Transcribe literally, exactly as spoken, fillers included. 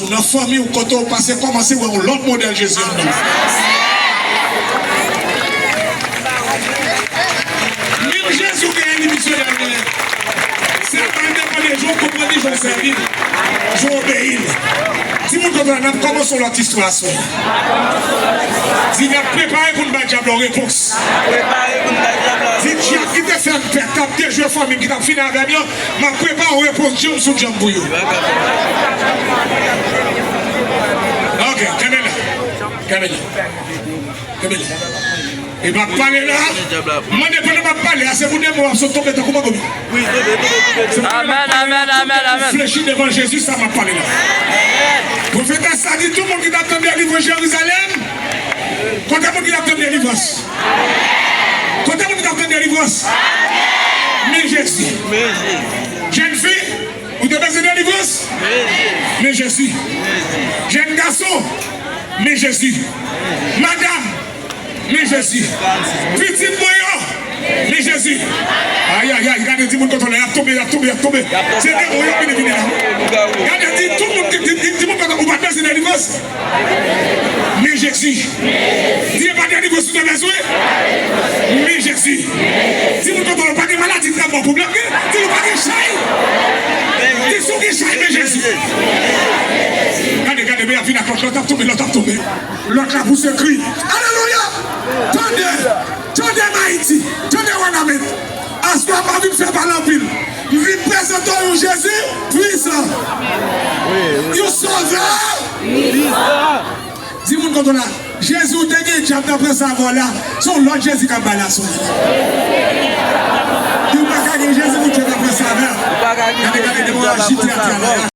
Ou nan fanmi w, kote w pase, kòmanse wè yon lòt modèl Jezi anndan w. Menm Jezi w genyen, li misyonè l genyen. Sèlman l depann de jan w konprann li, jan w sèvi l, jan w obeyi l. Di moun kote w la, n ap kòmanse yon lòt istwa aswè a. Di n ap prepare pou n bay dyab la yon repons. Di dyab ki te fè m pè, k t ap dejwe fanmi m, ki t ap fini avè m yo, m ap prepare yon repons djanm sou djanm pou yo. Ok, kenbe la. Kenbe la. Kenbe la. E m ap pale la. M mande pandan m ap pale a, se pou demon ap sot tonbe tankou mango. Amèn, amèn, amèn, amèn. Flechi devan Jezi, sa m ap pale la. Pwofetès la di tout moun ki t ap tann delivrans Jerizalèm. Kote moun ki t ap tann delivrans? Kote moun ki t ap tann delivrans? Men Jezi. Jèn fi, ou te bezwen delivrans? Men Jezi. Jèn gason, men Jezi. Madanm, men Jezi. Pitit mwen yo, men Jezi. Ayayay, gade di moun kote w la, y ap tonbe, y ap tonbe, y ap tonbe. Se demon yo vini, vini la. Gade di tout moun, di, di, di moun kote w, ou pa bezwen delivrans. Men Jezi. Di e pa delivrans ou te bezwen. Men Jezi. Di moun kote w, pa gen maladi ki t ap ba w pwoblèm. Di l ou pa gen chay. Di si w gen chay, men Jezi. Gade, gade, men y ap vin ak lòt, lòt ap tonbe, lòt ap tonbe. Lòt la pouse kri. Alelouya! Tande! Tande m Ayiti! Tande Wanament! Aswè a pa vin fè pale anpil. M vin prezante w yon Jezi pwisan. Yon sovè. Di moun kote w la, Jezi ou te gen dyab nan pran sava w la, se yon lòt Jezi k ap bay l aswè a. Di ou pa ka gen Jezi pou dyab nan pran sava w. Gade, gade, demon yo ajite atè a la.